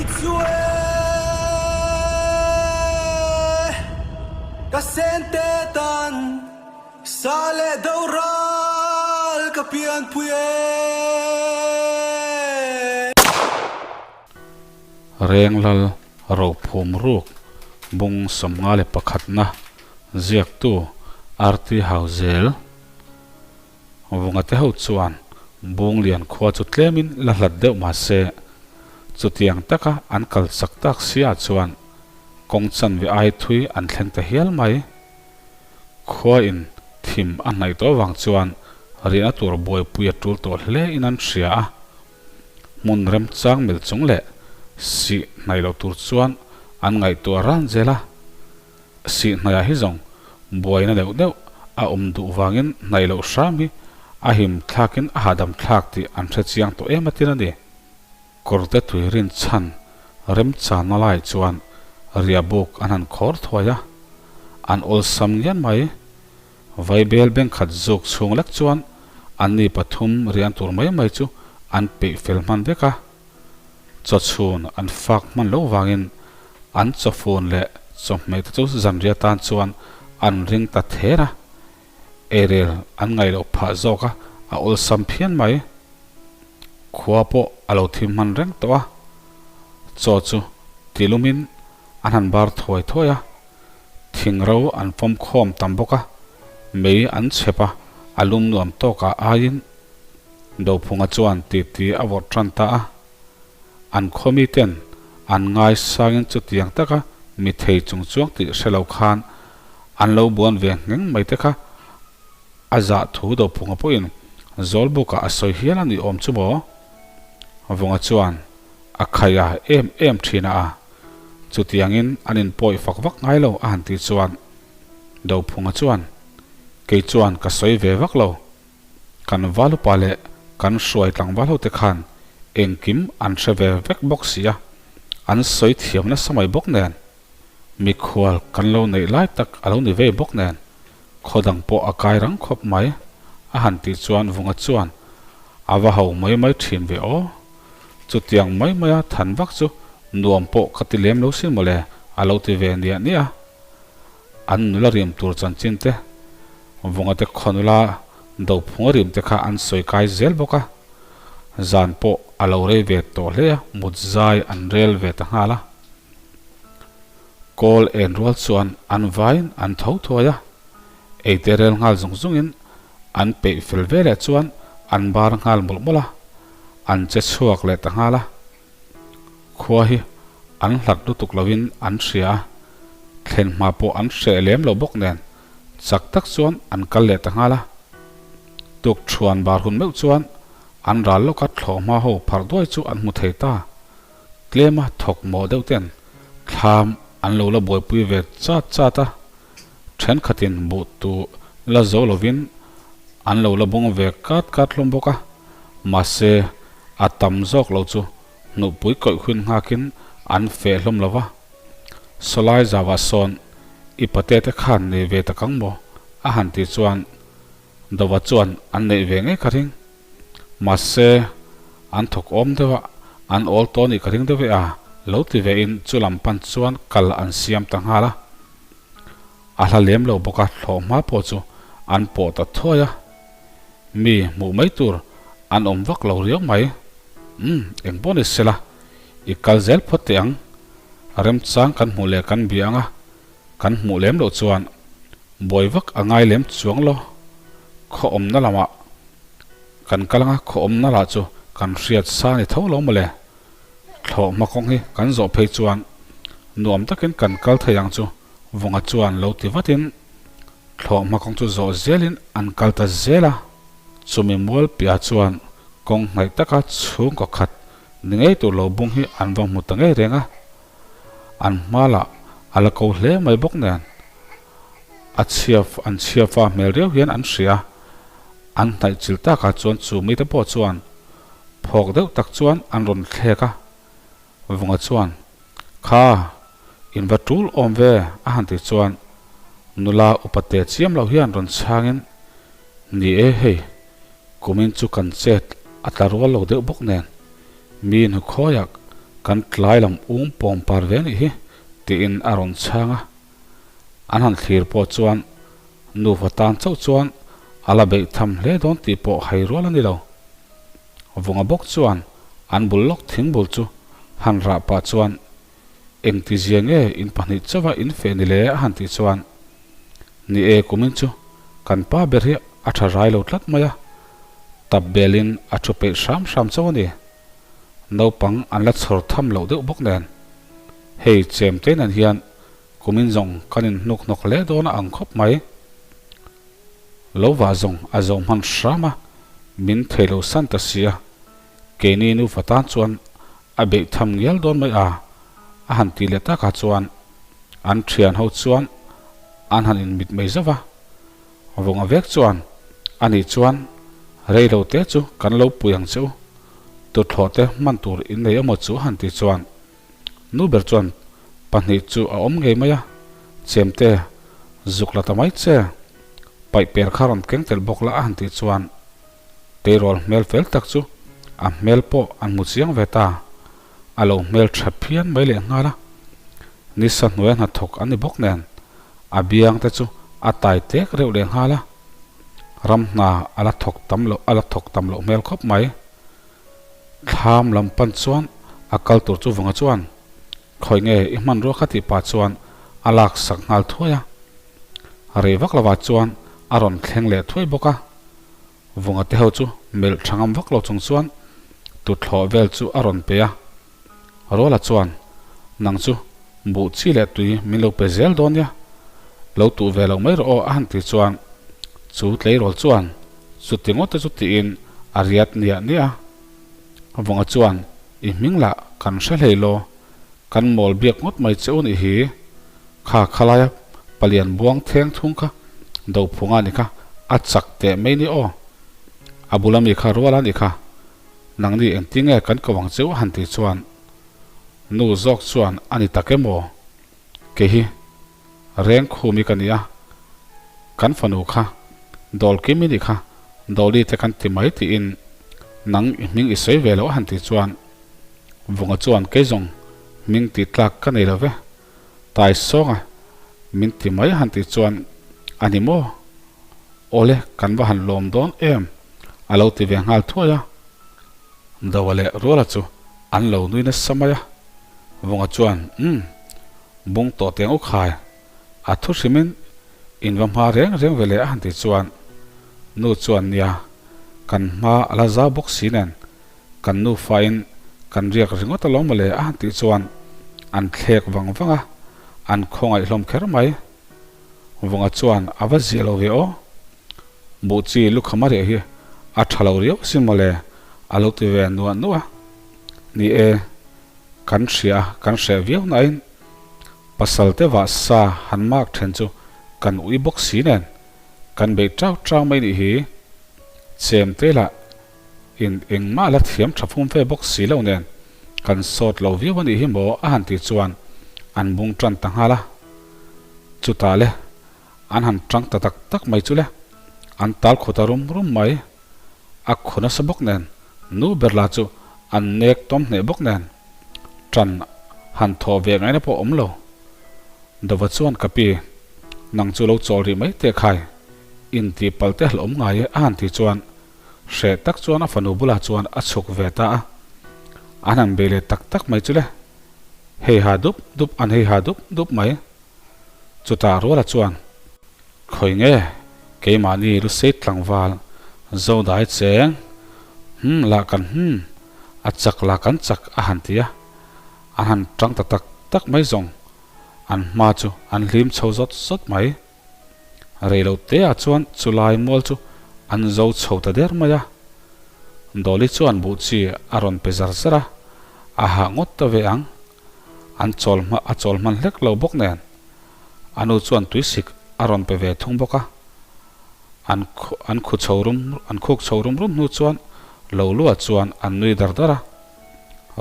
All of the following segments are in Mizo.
Kei chu e ka sente tan sa leh do ral ka pianpui e. Renglal Rophum Ruk Bung 51 na ziaktu RT Hauzel. Vungate ho chuan Bunglian khua chu tlemin la hlat deuh mah se, chutiang taka an kal chak tak sia chuan kawng chanve ai thui an thleng ta hial mai. Khua in thim a hnaih tawh vang chuan rihna tur buaipui a tul tawh hle in an hria a. Hmun remchang mil chung leh sih hnaih loh tur chuan an ngaihtuah ran zel a. Sih hnaihah hi zawng buaina deuh deuh a awm duh vangin hnaih loh hram hi a him thlakin a hahdam thlak tih an hre chiang tawh em atin a ni. Kawrte tui rin chhan remchanna lai chuan riahbuk an han khawr thuai a, an awlsam ngian mai. Vaibel bengkhat zuk chhung lek chuan anni pathum rian tur mai mai chu an peih fel hman vek a. Chawchhun an fak hman loh vangin an chawfun leh chawhmeh te chu zanriah tan chuan an ring ta ther a, eirel an ngaih loh phah zawk a, a awlsam phian mai. Khua pawh a lo thim hman reng tawh a, chaw chu tilumin an han bar thuai thuai a, thingro an fawm khawm tam bawk a, mei an chhep a, a lum nuam tawkah aiin Dophunga chuan titi a vawrh tan ta a, an khaw miten an ngaisangin chutiang taka mi thei chung chuang tih hre lo khan an lo buan ve ngheng mai te kha a zah thu Dophunga pawhin Zawlbukah a sawi hial a nih awm chu maw? Vunga chuan a khai a em em thin a, chutiangin an inpawi fak vak ngai lo a han tih chuan Dophunga chuan kei chuan ka sawi ve vak lo. Kan valupa leh kan hruai tlangval hote khan engkim an hre ve vek bawk si a, an sawi thiam nasa mai bawk nen, mikhual kan lo neih lai tak a lo ni vei bawk nen, khaw dang pawh a kai rang khawp mai, a han tih chuan Vunga chuan a va ho mai mai thin ve aw. Chutiang mai maia than vak chu nuam pawh ka ti lem lo sin mawle, a lo ti ve niah niah a. An nula rim tur chanchin te, Vunga te khaw nula Dophunga rim te kha an sawi kai zel bawk a, zan pawh a lo rei ve tawh hle a, mut zai an rel ve ta nghal a. Kawl en rual chuan an vaiin an tho thuai a, eite rel nghal zung zungin an peih fel ve leh chuan an bar nghal mawlh mawlh a, an che chhuak leh ta nghal a. Khua hi an hlat lutuk lovin an hria a, thlen hma pawh an hreh lem lo bawk nen chak tak chuan an kal leh ta nghal a. Tuk thuan bar hun meuh chuan an ral lawka thlawhhma ho pharh duai chu an hmu thei ta. Tlema thawk mawh deuh ten thlam an lo la buaipui ve chat chat a, thenkhatin buh tu la zo lovin an lo la bung ve kat kat hlawm bawk a. Mahse, a tam zawk lo chu hnuhpui kawih hun nghakin an feh hlawm lo va. Sawlai zauah sawn i pate te khan nei ve tak ang maw? a han tih chuan Dova chuan an neih ve ngei ka ring. Mahse, an thawk awm deuh a, an awl tawh nih ka ring deuh e a, lo ti ve in chu lam pan chuan kal an siam ta nghal a. A hla lem lo bawk a, thlawh hma pawh chu an pawh ta thuai a. Mi hmuh mai tur an awm vak lo riau mai. Umm, eng pawh ni sela, i kal zel phawt teh ang. Remchang kan hmuh leh kan bia ang a, kan hmuh lem loh chuan buai vak a ngai lem chuang lo. Khaw awmna lamah kan kal ang a, khaw awmna lah chu kan hriat sa ni tho lo mawle. Thlawh hma kawng hi kan zawh phei chuan nuam takin kan kal thei ang chu Vunga chuan lo ti vatin thlawh hma kawng chu zawh zelin an kal ta zel a. Chumi mual piah chuan kawng hnaih taka chhungkaw khat ni ngei tur lo bung hi an va hmu ta ngei reng a. An hma lah a la ko hle mai bawk nen a chhia an chhia fa hmel riau hian an hria. An hnaih chil takah chuan chu mite pawh chuan phawk deuh tak chuan an rawn thlek a. Vunga chuan, Kha, in va tul awm ve, a han tih chuan nula upa te chiam lo hian rawn chhangin, Ni e hei, kumin chu kan chet a tla rual lo deuh bawk nen, mi hnukhawiah Kan tlai lam um pawm par ve nih hi, tiin a rawn chhang a. An han thlir pawh chuan nufa tan chauh chuan a la beih tham hle dawn tih pawh hai rual a ni lo. Vunga bawk chuan an bul lawk thing bul chu han rah pah chuan Engtizia nge in pahnih chauha in feh ni le a han tih chuan Ni e kumin chu kan pa ber hi a tha rai lo tlat mai a, tap belin a thu peih hram hram chauh a ni. Naupang an la chhawr tham loh deuh bawk nen. Hei chem te nen hian kumin zawng kan in hnuk hnawk hle dawn a ang khawp mai. Lo vah zawng a zo hman hram a, min thei lo san ta si a, keini nufa tan chuan a beih tham ngial dawn mai a, a han ti leh takah chuan an thian ho chuan an han in mit mai zauh va. Vawng a vek chuan a nih chuan rei lo te chu kan lo pui ang che u, tuthlawh te hman tur in nei emaw chu han ti chuan nu ber chuan pahnih chu a awm ngei mai a, chemte zuk la ta mai che, paih per kha rawn keng tel bawk la a han tih chuan tleirawl hmel fel tak chu a hmel pawh an hmu chiang ve ta, a lo hmel tha phian mai leh nghal a, nisa hnuaia hnathawk an ni bawk nen a biang te chu a tai tek reuh leh nghal a, ram hna a la thawk tam loh a la thawk tam loh hmel khawp mai. Thlam lam pan chuan a kal tur chu vunga chuan khawi nge i hmanrua kha tih pah chuan a lak sak nghal thuai a, rei vak lovah chuan a rawn thleng leh thuai bawk a. Vunga te ho chu melh tha ngam vak lo chung chuan tuthlawh vel chu a rawn pe a. Ruala chuan, Nang chu buh chi leh tui min lo pe zel dawn nia, lo tuh ve loh mai rawh aw a han ti chuan chu tleirawl chuan chuti ngawt te chu tiin a riat niah niah a. Vunga chuan, I hming lah kan hre hlei law, kan mawl biak ngawt mai che u nih hi. Kha khalaia palian buang theng thung kha Dophunga ni kha a chak teh mai ni aw. A bula mi kha ruala ni kha nangni engtin nge kan ko ang cheu a han tih chuan nu zawk chuan a ni tak em aw kei hi reng khumi ka ni a kan fanu kha Dawlkimi ni kha Dawli te kan ti mai tiin nang i hming i sawi ve loh a han tih chuan Vunga chuan kei zawng hming tih tlak ka nei lo ve. Tai sawnga min ti mai han tih chuan a ni maw? Awle kan va han lawm dawn em? A lo ti ve nghal thuai a. Doa leh Ruala chu an lo nui nasa mai a. Vunga chuan, Umm, bung tawh teng u khai, a thu hrimin in va hma reng reng ve leh a han tih chuan nu chuan nia kan hma a la zau bawk si nen Kan nufain kan riak ringawt alawm mawle a han tih chuan an thlek vang vang a, an khawngaih hlawm kher mai. Vunga chuan a va zia lo ve aw. Buh chi lukham a riah hi a tha lo riau asin mawle a lo ti ve nuah nuah a. Ni e, kan hria a, kan hreh viau nain pasal te vah sa han mark then chu kan ui bawk si nen kan beih tau tau mai nih hi. Chem te lah In engmah la thiam tha fum ve bawk si lo nen kan sawt lo viau a nih hi maw a han tih chuan an bung tan ta nghal a. Chutah le an han tang ta tak tak mai chu le an tal khaw ta rum rum mai. A khaw nasa bawk nen nu ber la chu an nek tawm hneh bawk nen tan han thawh ve ngaihna pawh awm lo. Dova chuan ka pi nang chu lo chawl rih mai teh khai intihpalh te hlawm ngai e a han tih chuan Hreh tak chuan a fanu bulah chuan a chhuk ve ta a, an han bei leh tak tak mai chu le. Hei ha dup dup an hei ha dup dup mai. Chutah Ruala chuan, Khawi nge keimahni Lusei tlangval Zodai cheng, hmm lah kan hmm, a chak lah kan chak a han ti a, an han tang ta tak tak mai zawng, an hma chu an hlim chho zawt zawt mai. Rei lo te ah chuan chulai mual chu an zo chho ta der mai a. Dawli chuan buh chi a rawn pe zar zar a, a hah ngawt ta ve ang. An chawl hma a chawl hman hlek lo bawk nen a nu chuan tuisik a rawn pe ve thung bawk a. An an khu chho rum an khuk chho rum rum hnu chuan lo luah chuan an nui dar dar a.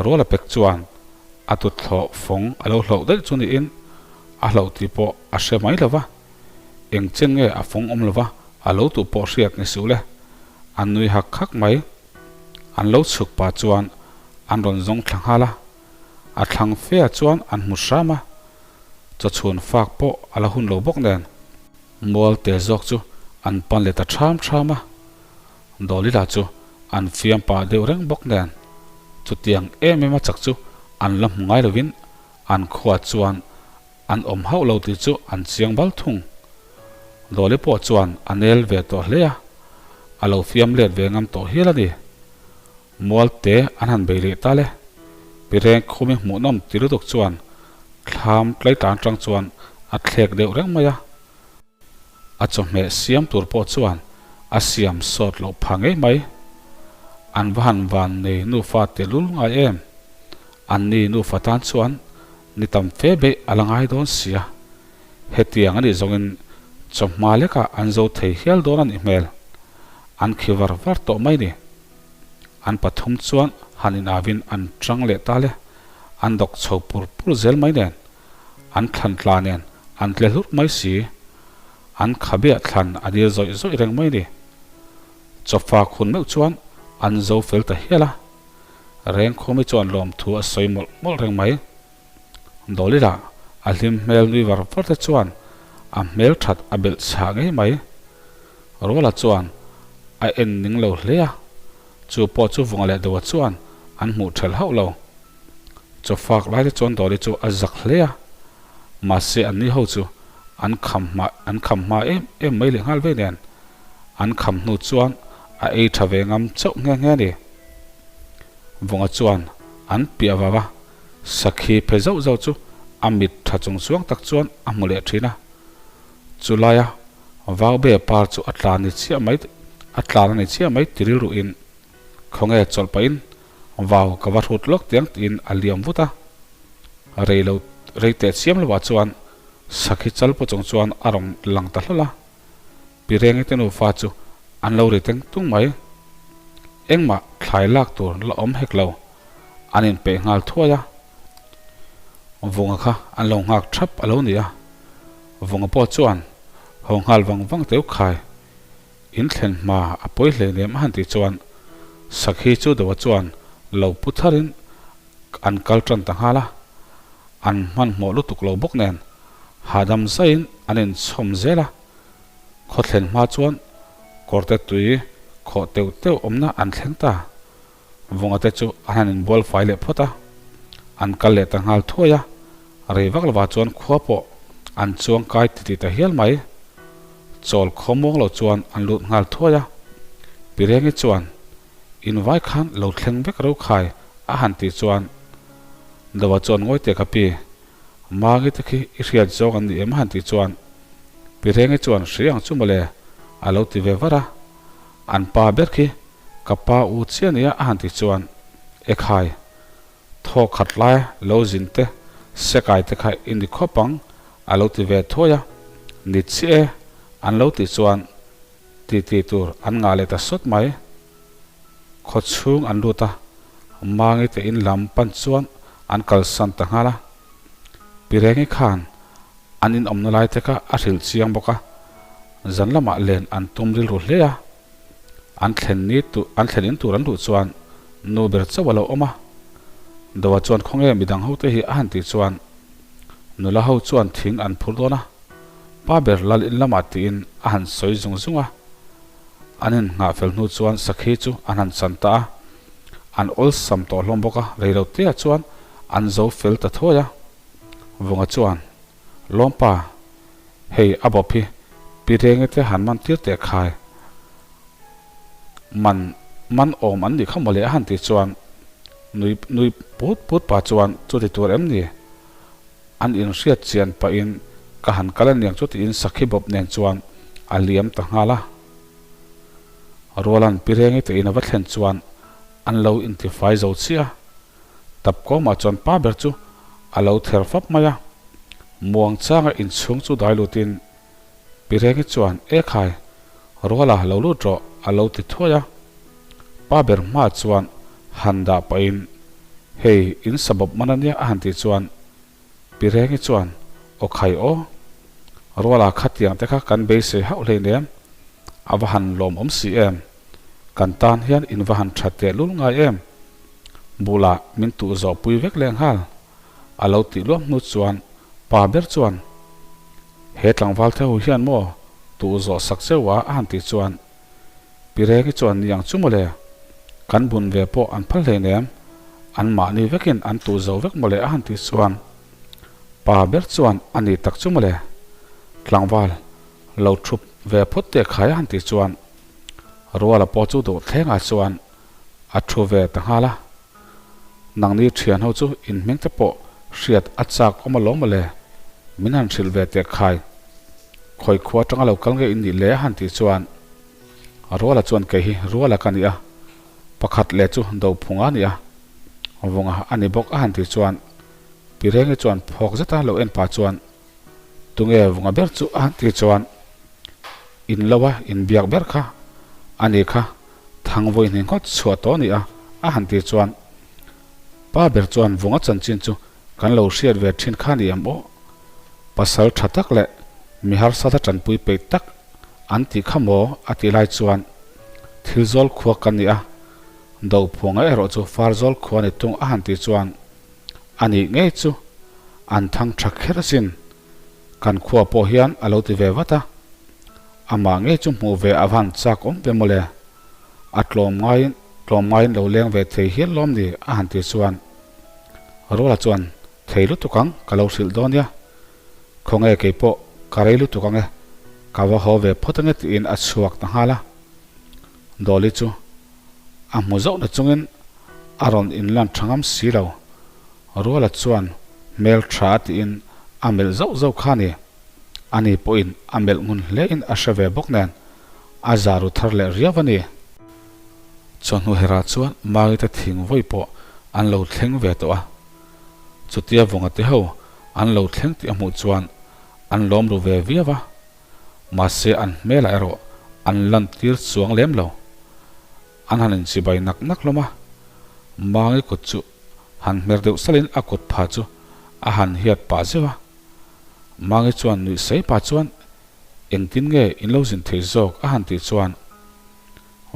Ruala pek chuan a tuthlawh fawng a lo hloh daih chu niin A hlauh tih pawh a hre mai lo va, eng chen nge a fawng awm lo va, a lo tuh pawh hriat ni suh le. An nui hak hak mai. An lo chhuk pah chuan an rawn zawng thla nghal a. A thlang fe ah chuan an hmu hram a, chawchhun fak pawh a la hun lo bawk nen. Mual te zawk chu an pan leh ta ṭham ṭham a, Dawlila chu an fiam pah deuh reng bawk nen chutiang em em a chak chu an la hmu ngai lovin an khuah chuan an awm hauh lo tih chu an chiang bal thung. Dawli pawh chuan a nel ve tawh hle a, a lo fiam let ve ngam tawh hial a ni. Mualte an han bei leh ta le. Pi Rengkhumi hmuhnawm ti lutuk chuan thlam tlaitlan tang chuan a thlek deuh reng mai a. A chawhmeh siam tur pawh chuan a siam sawt loh pha ngei mai. An va han van nei nufa tehlul ngai em? An ni nufa tan chuan ni tam fe beih a la ngai dawn sia. Hetiang a nih zawngin chawhma lekah an zo thei hial dawn a nih hmel. An khi var var tawh mai ni. An pathum chuan han inavin an tang leh ta le. An dawk chho pur pur zel mai nen. An thlan tla nen an tle hlurh mai si. An khabeah thlan a dil zawih zawih reng mai ni. Chawfa khun meuh chuan an zo fel ta hial a. Rengkhawmi chuan lawmthu a sawi mawlh mawlh reng mai. Dawlila a hlim hmel nui var var te chuan a hmel that a belh chhah ngei mai. Ruala chuan a en ning lo hle a, chu pawh chu Vunga leh Doa chuan an hmuh thelh hauh lo. Chawfak lai te chuan Dawli chu a zak hle a, mahse anni ho chu an kham hma an kham hma em em mai leh nghal vei nen an kham hnu chuan a ei tha ve ngam chauh nghe nghe a ni. Vunga chuan an piah vau a, Sakhi phe zauh zauh chu a mit tha chung chuang tak chuan a hmu leh thin a. Chu laia Vaube par chu a tlan ni chiah mai a tlan a ni chiah mai ti rilruin khawnge chawlh pahin vau ka va hrut lawk tiang tiin a liam vut a. Rei lo rei teh chiam lovah chuan Sakhi chal pawh chung chuan a rawn lang ta hlawl a. Pi Rengi te nufa chu an lo ri teng tung mai. Engmah thlai lak tur la awm hek lo. An inpeih nghal thuai a. Vunga kha an lo nghak thap a lo ni a. Vunga pawh chuan haw nghal vang vang teuh khai. In thlen hma a pawi hle nem a han tih chuan Sakhi chu Doa chuan lo pu tharin an kal tan ta nghal a. An hmanhmawh lutuk lo bawk nen hahdam zaiin an inchhawm zel a. Khawthlen hma chuan kawrte tui khawh teuh teuh awmna an thleng ta. Vunga te chu an han inbual fai leh phawt a, an kal leh ta nghal thuai a, rei vak lovah chuan khua pawh an chuang kai ti ti ta hial mai. Chawl khawmuang lo chuan an lut nghal thuai a, Pi Rengi chuan invai khan lo thleng vek ro khai a han tih chuan Doa chuan ngawi teh ka pi, Mangi te khi i hriat zawng an ni em a han tih chuan Pi Rengi chuan hri ang chu mawle a lo ti ve var a, an pa ber khi Ka pa u chiah nia a han ti chuan, Ekhai, thaw khat lai lo zin te, sekai te kha i ni khawp ang a lo ti ve thuai a, Ni chiah e an lo tih chuan ti ti tur an ngah leh ta sawt mai. Khaw chhung an lut a, Mangi te in lam pan chuan an kalsan ta nghal a. Pi Rengi khan an inawmna lai te kha a hrilh chiang bawk a, zan lamah len an tum rilru hle a. An thlen ni tu an thlen in tur an duh chuan nu ber chauh a lo awm a. Doa chuan khawnge midang ho te hi a han tih chuan nula ho chuan thing an phur dawn a, pa ber lal in lamah tiin a han sawi zung zung a. An in nghah fel hnu chuan sakhi chu an han chan ta a, an awlsam tawh hlawm bawk a, reilo te ah chuan an zo fel ta thuai a. Vunga chuan Lawmpa, hei a bawp hi Pi Rengi te han man tir teh khai. Man, man awm an nih kha mawle a han tih chuan nui, nui put put pa chuan chuti tur em ni? An inhriat chian pahin ka han kal aniang chu tiin sakhi bawp nen chuan a liam ta nghal a. Rualan Pi Rengi te in a va thlen chuan an lo intifai zo chiah a. Tapkawmah chuan pa ber chu a lo ther fap mai a. Muangchanga inchhung chu dai lutin Pi Rengi chuan, E khai, Ruala lo lut rawh a lo ti thuai a. Pa ber hma chuan han dah pahin, Hei, in sabawp man ania a han tih chuan Pi Rengi chuan, Aw khai aw, Ruala khatiang te kha kan beisei hauh hleinem, a va han lawmawm si em? Kan tan hian in va han tha teh lul ngai em? Bulah min tuh zawh pui vek leh nghal. A lo tih luam hnu chuan pa ber chuan, He tlangval theho hian maw tuh zawh sak cheu a a han tih chuan Pi Rengi chuan niang chu mawle, kan bun ve pawh an phal hleinem, an mahni vekin an tuh zo vek mawle a han tih chuan pa ber chuan a ni tak chu mawle, tlangval lo thup ve phawt teh khai a han tih chuan Ruala pawh chu duh thlengah chuan a thu ve ta nghal a. Nangni thian ho chu in hming te pawh hriat a chak awm alawm mawle, min han hrilh ve teh khai. Khawi khua atanga lo kal nge in nih le a han tih chuan Ruala chuan kei hi Ruala ka ni a, pakhat leh chu Dophunga a ni a, Vunga a ni bawk a han tih chuan Pirengi chuan phawk zeta lo en pah chuan Tunge Vunga ber chu a han tih chuan In lo a inbiak ber kha a ni kha Thang vawi hnih ngawt chhuah tawh a ni a, a han tih chuan pa ber chuan Vunga chanchin chu kan lo hriat ve thin kha ni em aw? Pasal tha tak leh mi harsata tanpui peih tak an tih kha maw? a tih lai chuan thil zawl khua kan ni a, Dohphuanga erawh chu far zawl khua ni tung a han tih chuan a nih ngei chu an thang tha kher asin, kan khua pawh hian a lo ti ve vat a. Amah ngei chu hmuh ve a van chak awm ve mawle. A tlawm ngaiin tlawm ngaiin lo leng ve thei hial lawm ni a han ti chuan Ruala chuan thei lutuk ang ka lo hrilh dawn nia. Khawnge kei pawh ka rei lutuk ang e, ka va haw ve phawt ange tiin a chhuak ta nghal a. Dawli chu a hmu zauh na chungin a rawn inlan tha ngam si lo. Ruala chuan hmel tha tiin a melh zauh zauh kha a ni. Ani pawhin a melh ngun hlein a hre ve bawk nen a za ru thar leh riau a ni. Chawhnu herah chuan Mangite thing vawi pawh an lo thleng ve tawh a. Chutia Vunga te ho an lo thleng tih a hmuh chuan an lawm ru ve viau a. Mahse an hmelah erawh an lan tir chuang lem lo. An han inchibai nak nak hlawm a. Mangi kut chu han hmer deuh salin a kut pha chu a han hiat pah zeuh a. Mangi chuan nuih sei pah chuan, Engtin nge in lo zin thei zawk? a han tih chuan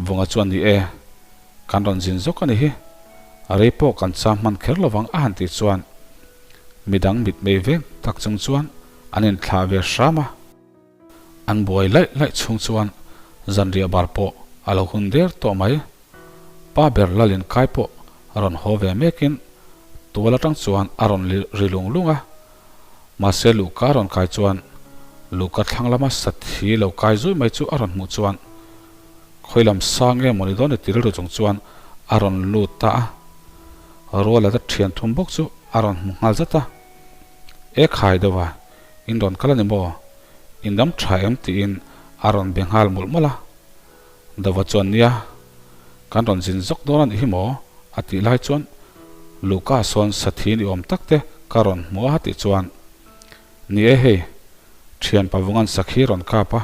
Vunga chuan ni e, kan rawn zin zawk a ni hi, rei pawh kan cham hman kher lovang a han tih chuan midang mitmei veng tak chung chuan an inthlah ve hram a. An buai laih laih chhung chuan zanriah bar pawh a lo hun der tawh mai. Pa ber Lalin kai pawh a rawn haw ve mekin tual atang chuan a rawn ri lung lung a. Mahse Luhka rawn kai chuan Luhka thlang lama sathi lo kai zui mai chu a rawn hmuh chuan khawi lam sang nge mawni dawn ni ti rilru chung chuan a rawn lut ta a. Ruala te thian thum bawk chu a rawn hmu nghal zat a. E khai deuh a, in rawn kal a ni maw? In dam tha em? tiin a rawn be nghal mawlh mawlh a. Dava chuan nia, kan rawn zin zawk dawn a nih hi maw? a tih lai chuan Luka sawn sathi ni awm tak te ka rawn hmu a tih chuan, Ni e hei, thian Pavungan sakhi rawn kap a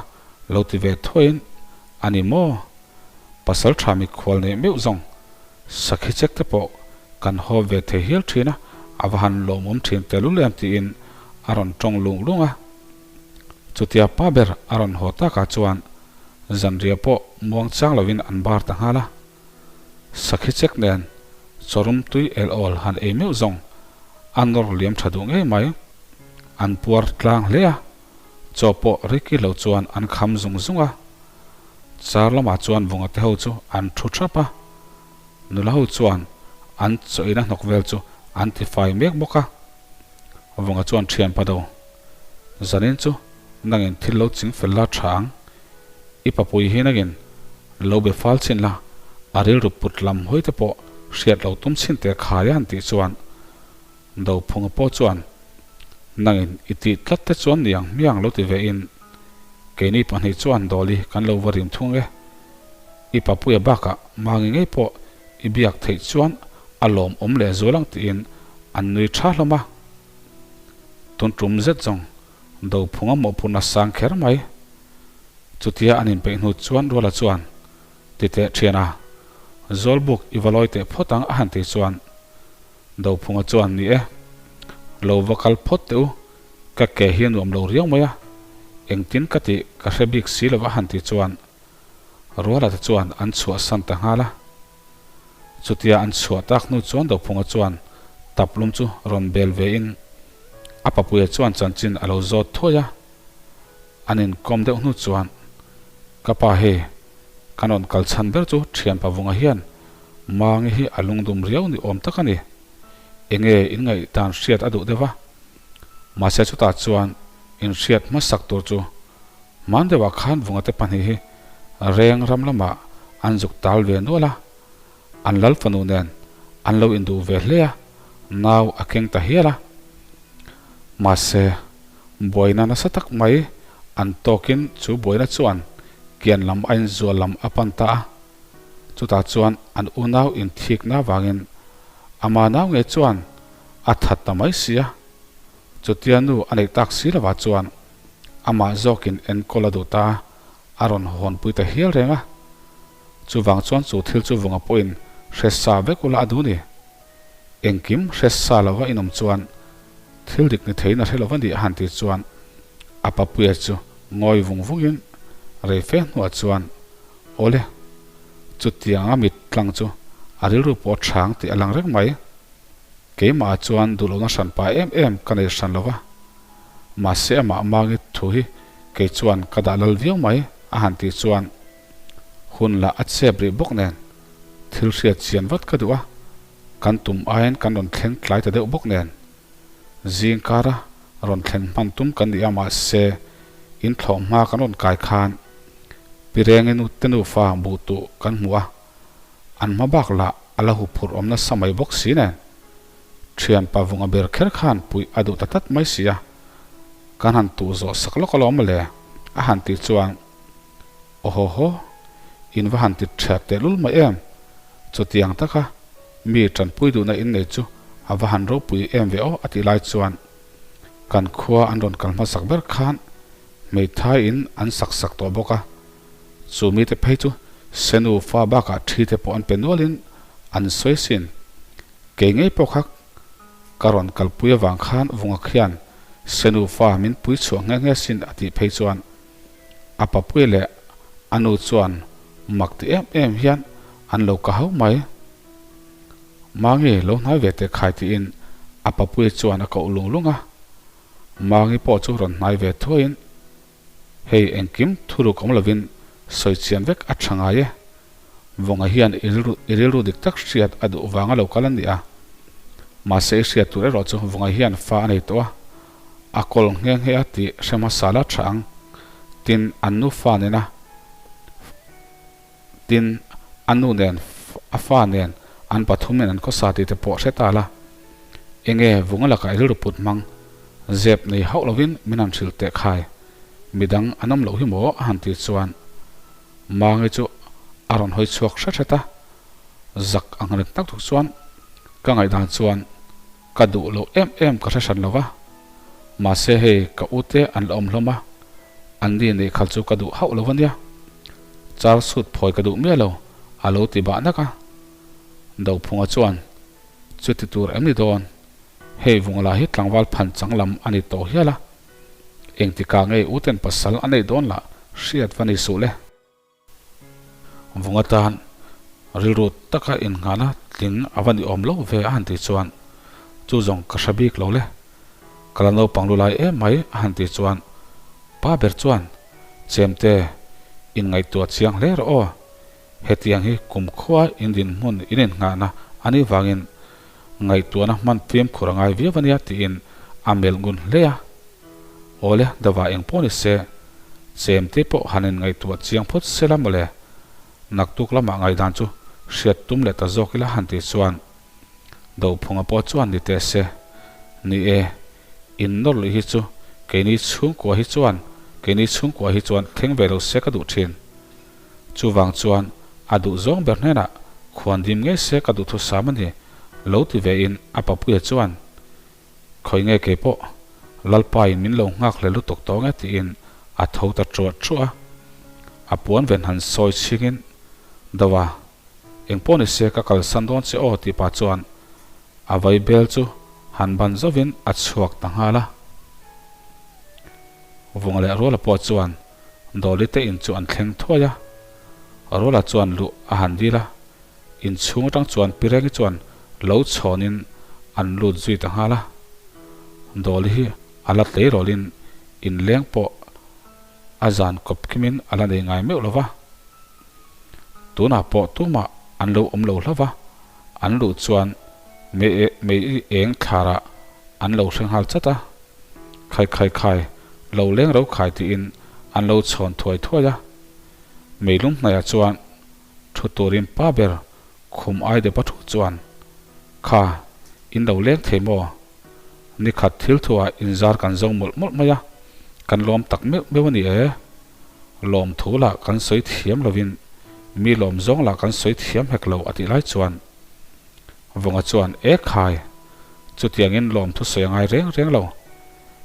lo ti ve thuaiin a ni maw? Pasal tha mikhual neih meuh zawng sakhi chek te pawh kan haw ve thei hial thin a, a va han lawmawm thin tehlul em tiin a rawn tawng lung lung a. Chutia pa ber a rawn haw takah chuan Zanriah pawh muang chang lovin an bar ta nghal a. Sakhi chek nen chawrum tui el awl han ei meuh zawng a nawr liam tha duh ngei mai. An puar tlang hle a, chaw pawh Ricky lo chuan an kham zung zung a. Car lamah chuan Vunga te ho chu an thu thap a. Nula ho chuan an chaw ina hnawk vel chu an ti fai mek bawk a. Vunga chuan thian pa do. Zanin chu nangin thil lo ching fel la tha ang. I papui hi nangin lo be fal chin la, a rilru put lam hawi te pawh hriat lo tum chin teh khai a han tih chuan Dophunga pawh chuan nangin i tih tlat te chuan niang hmiang lo ti ve in keini pahnih chuan Dawli kan lo va rim thung e. I papuia bakah Mangi ngei pawh i biak theih chuan a lawmawm leh zual ang tiin an nui tha hlawm a. Tun tum zet zawng Dophunga mawhphurhna sang kher mai. Chutia an inpeih hnu chuan Ruala chuan, Ti teh thian a, Zawlbuk i va lawi teh phawt ang a han ti chuan Dophunga chuan, Ni e, lo va kal phawt teh u, ka ke hi a nuam lo riau mai a, engtin ka tih ka hre bik si lo a han ti chuan Ruala te chuan an chhuahsan ta nghal a. Chutia an chhuah tak hnu chuan Dophunga chuan. tap lum chu rawn bel ve in a papuia chuan chanchin a lo zawt thuai a. An inkawm deuh hnu chuan ka pa hei kan rawn kal chhan ber chu thian pavunga hian Mangi hi a lungdum riau ni awm tak a ni. Enge in ngaihdan hriat a duh deuh a. Mahse chutah chuan inhriat hmasak tur chu hman deuhah khan Vungate pahnih hi reng ram lamah an zuk tal ve nual a, an lal fanu nen an lo induh ve hle a, nau a keng ta hial a. Mahse buaina nasa tak mai an tawkin chu buaina chuan kian lam a inzual lam a pan ta a. Chutah chuan an unau inthikna vangin ama nau ngei chuan a that ta mai si a. Chutia nu a neih tak si lovah chuan amah zawkin enkawl a duh ta a, a rawn hawnpui ta hial reng a. Chuvang chuan chu thil chu vunga pawhin hre sa vek ula a duh ni. Engkim hre sa lova inawm chuan thil dik ni theiin a hre lova ni a han tih chuan a papuia chu ngawi vung vungin rei fe hnuah chuan Awle, chutianga mit tlang chu a rilru pawh a chhang tih a lang reng mai. Keimah chuan duhlohna hran pa em em ka nei hran lo va, mahse amah Mangi thu hi kei chuan ka dah lal viau mai a han tih chuan hun lah a chep rih bawk nen thil hriat chian vat ka duh a, kan tum aiin kan rawn thleng tlai ta deuh bawk nen zing kara rawn thleng hman tum kan ni a mahse in thlawh hma kan rawn kai khan Pi Rengi nu te nufa buh tuh kan hmu a. An hma bak lah a la huphurh awm nasa mai bawk si nen. Thian pa vunga ber kher khan puih a duh ta tlat mai si a. Kan han tuh zawh sak lawk alawm le a han tih chuan Awhaw haw, in va han ti thek tehlul mai em? Chutiang taka mi tanpui duhna in nei chu a va han ropui em ve aw a tih lai chuan kan khua an rawn kal hmasak ber khan hmeithai in an sak sak tawh bawk a. Chu mite phei chu Senu fa bakah thi te pawh an pe nualin an sawi sin. Kei ngei pawh kha ka rawn kalpui avang khan Vunga khian Senu fa min pui chhuah nghe nghe sin a tih phei chuan a papui leh a nu chuan mak ti em em hian an lo ka hau mai. Mangi lo hnai ve teh khai tiin a papui chuan a koh lung lung a. Mangi pawh chu rawn hnai ve thuaiin Hei engkim thuruk awm lovin sawi chian vek a tha ngai e. Vawnga hian i rilru i rilru dik tak hriat a duh vanga lo kal a ni a. Mahse i hriat tur erawh chu Vawnga hian fa a nei tawh a, a kawl nghe nghe a tih hre hmasa la tha ang. Tin, an nufa nena Tin, a nu nen, a fa nen, an pathumin an khawsa tih te pawh hre ta la. Enge vunga lakah i rilru put hmang? Zep nei hauh lovin min han hrilh teh khai. Midang an awm loh hi maw? a han tih chuan Mangi chu a rawn hawi chhuak hret hret a. Zak ang reng tak tuk chuan ka ngaihdan chuan ka duh loh em em ka hre hran lo va. Mahse hei ka ute an la awm hlawm a, an ni neih khal chu ka duh hauh lo ania. Char sut phawi ka duh miah lo, a lo ti bah nak a. Dophunga chuan, Chuti tur em ni dawn? Hei Vungla hi tlangval phan chang lam a ni tawh hial a. Engtikah nge uten pasal a neih dawn lah hriat va ni suh le. Vunga tan rilru taka innghahna tling a va ni awm lo ve a han tih chuan, Chu zawng ka hre bik lo le. Ka la naupang lu lai em mai a han tih chuan pa ber chuan, Chemte, inngaihtuah chiang hle rawh aw. Hetiang hi kumkhua in dinhmun in innghahna a nih vangin ngaihtuahna hman fimkhur a ngai viau a nia tiin a melh ngun hle a. Awle, dava eng pawh ni se, chemte pawh han in ngaihtuah chiang phawt se la mawle. Naktuk lamah ngaihdan chu hriat tum leh ta zawk ila han tih chuan Dophunga pawh chuan ni teh se. Ni e, in nawr luih hi chu keini chhungkua hi chuan keini chhungkua hi chuan thleng ve lo se ka duh thin. Chuvang chuan a duh zawng ber hnenah khuan dim ngei se ka duhthusam a ni, lo ti ve in a papuia chuan Khawi nge kei pawh Lalpain min lo nghak hle lutuk tawh nge tiin a tho ta truah truah a. A puan ven han sawi chhingin, Dova, eng pawh ni se ka kalsan dawn che aw tih pah chuan a vai bel chu han ban zovin a chhuak ta nghal a. Vunga leh Ruala pawh chuan Dawli te in chu an thleng thuai a. Ruala chuan luh a han dil a. Inchhung atang chuan Pirengi chuan lo chhawnin An lut zui ta nghal a. Dawli hi a la tleirawlin inleng pawh a zan kawp kimin a la nei ngai meuh lo va. Tunah pawh tumah an lo awm lo hlauh va, an luh chuan mei eng thlarah an lo hre nghal chat a. Khai khai khai, lo leng ro khai tiin an lo chhawn thuai thuai a. Meilum hnaihah chuan thu turin pa ber khum ai deuh pathu chuan, Kha, in lo leng thei maw? Ni khat thil thuah inzar kan zo mawlh mawlh mai a, kan lawm tak meuh meuh a ni e. Lawm thu lah kan sawi thiam lovin mi lawm zawng lah kan sawi thiam hek lo a tih lai chuan Vawnga chuan, E khai, chutiangin lawm thu sawi a ngai reng reng lo.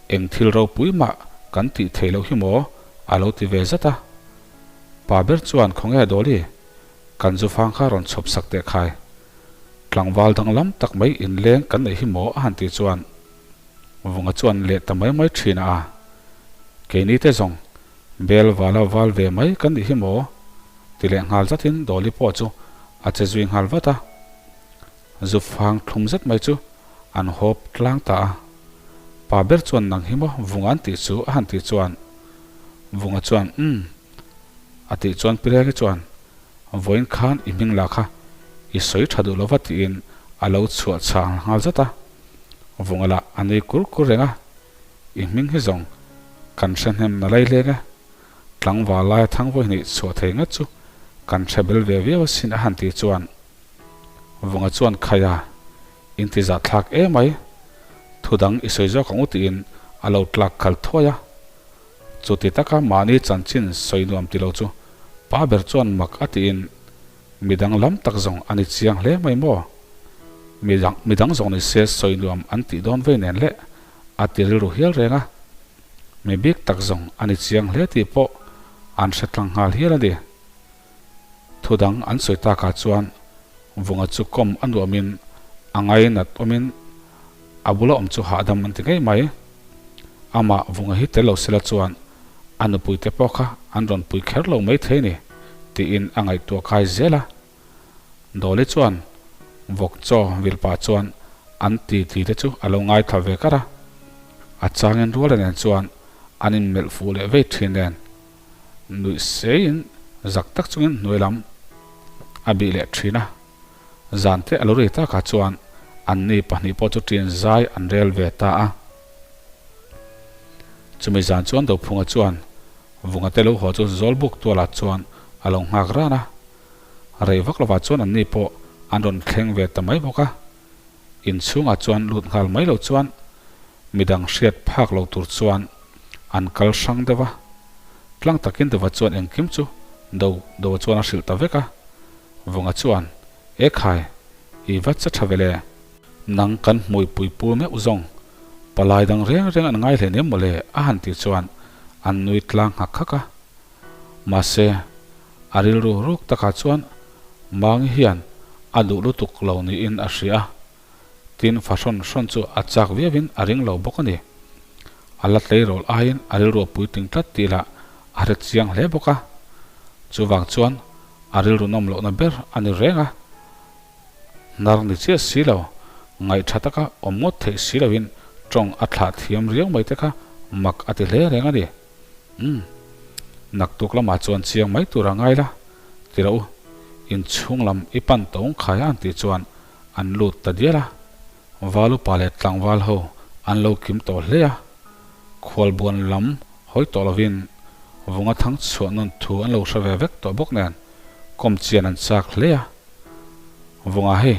Eng thil ropui mah kan tih theih loh hi maw? a lo ti ve zat a. Pa ber chuan, Khawnge Dawli, kan zufang kha rawn chhawp sak teh khai. Tlangval danglam tak mai inleng kan neih hi maw a han tih chuan Vunga chuan leh ta mai mai thin a, keini te zawng bel vala val ve mai kan nih hi maw ti leh nghal zatin Dawli pawh chu a che zui nghal vat a, zufang thlum zet mai chu an hawp tlang ta a. Pa ber chuan nang hi maw Vunga an tih chu a han tih chuan Vunga chuan umm a tih chuan Pirengi chuan Vawiin khan i hming lah kha i sawi tha duh lova tiin a lo chhuah chhang nghal zat a. Vunga lah a nui kur kur reng a, I hming hi zawng kan hre hnem na lai leng e. Tlangval laia thang vawi hnih chhuah thei ngat chu kan hre bel ve viau asin a han tih chuan Vunga chuan Khaia, inti zahthlak emai, thu dang i sawi zawk ang u tiin a lo tlak khal thuai a. Chuti taka mahni chanchin sawi nuam ti lo chu pa ber chuan mak a tiin midang lam tak zawng a ni chiang hle mai maw? Midang midang zawng ni se sawi nuam an tih dawn vei nen le a ti rilru hial reng a. Mi bik tak zawng a ni chiang hle tih pawh an hre tlang nghal hial a ni. Thu dang an sawi takah chuan Vunga chu kawm a nuamin a ngainat awmin a bula awm chu hahdam an ti ngei mai. Amah Vunga hi tel lo sela chuan a nupuite pawh kha an rawn pui kher lo mai thei ni tiin a ngaihtuah kai zel a. Dawli chuan vawk chaw vil pah chuan an titi te chu a lo ngaithla ve kar a. A changin Ruala nen chuan an inmelh fuh leh vei thin nen nuih seiin zak tak chungin hnuai lam a bih leh thin a. Zan te a lo ri takah chuan anni pahnih pawh chu ṭin zai an rel ve ta a. Chumi zan chuan Dophunga chuan Vunga te lo haw chu Zawlbuk tualah chuan a lo nghak ran a. Rei vak lovah chuan anni pawh an rawn thleng ve ta mai bawk a. Inchhungah chuan lut nghal mai lo chuan midang hriat phak lo tur chuan an kal hrang deuh a. Tlang takin Dova chuan engkim chu Do Dova chuan a hrilh ta vek a. Vunga chuan, E khai, i va che tha ve le. Nang kan hmui pui pu meuh zawng, palai dang reng reng an ngai hlen em mawle a han tih chuan an nui tlang nghak khak a. Mahse, a rilru ruk takah chuan Mangi hian a duh lutuk lo niin a hria a, tin fa hrawn hrawn chu a chak viauin a ring lo bawk a ni. A la tleirawl aiin a rilru a puitling tlat tih lah a hre chiang hle bawk a. Chuvang chuan a rilru nawm lohna ber a ni reng a, hnar ni chiah si lo, ngaih tha taka awm ngawt theih si loin tawng a thlah thiam riau mai te kha mak a ti hle reng a ni. Umm, naktuk lamah chuan chiang mai tur a ngai la, ti rawh u, inchhung lam i pan tawng khai a an tih chuan an lut ta dial a, Val upa leh tlangval ho an lo kim tawh hle a, khualbuan lam hawi tawh lovin Vunga thang chhuah nawn thu an lo hre ve vek tawh bawk nen kawm chian an chak hle a. Vunga hei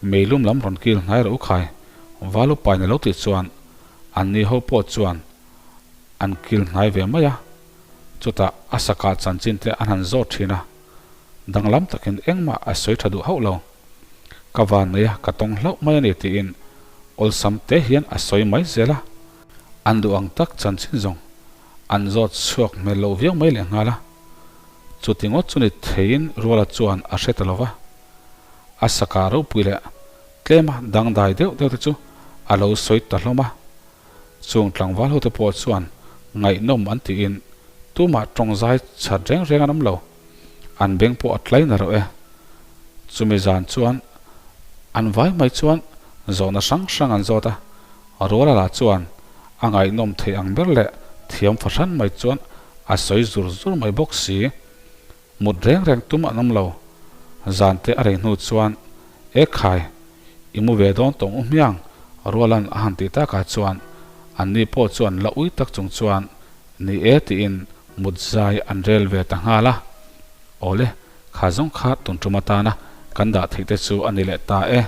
meilum lam rawn kil hnai rawh u khai, Val upa in a lo tih chuan an ni ho pawh chuan an kil hnai ve mai a, chutah a sakah chanchin te an han zawt thin a, danglam takin engmah a sawi tha duh hauh lo. Ka van nei a, ka tawng hlauh mai a ni tiin awlsam te hian a sawi mai zel a. An duh ang tak chanchin zawng an zawt chhuak hmel loh viau mai lehnghal a. Chuti ngawt chu ni theiin Ruala chuan a hre ta lo va. A sakah ropui leh tlema dangdai deuh deuh te chu a lo sawi ta hlawm a. Chung tlangval hote pawh chuan ngaihnawm an tiin tumah tawng zai chhat reng reng an awm lo. An beng pawh a tlai na reuh e. Chumi zan chuan an vai mai chuan Zawhna hrang hrang an zawt a, Ruala lah chuan a ngaihnawm thei ang ber leh thiam fahran mai chuan a sawi zur zur mai bawk si. Mut reng reng tum an awm lo. Zan te a rei hnu chuan, E khai, i mu ve dawn tawng u hmiang, Rualan a han tih takah chuan anni pawh chuan la ui tak chung chuan ni e tiin mut zai an rel ve ta nghal a. Awle, kha zawng kha tun tum atana kan dah theih te chu a ni leh ta e.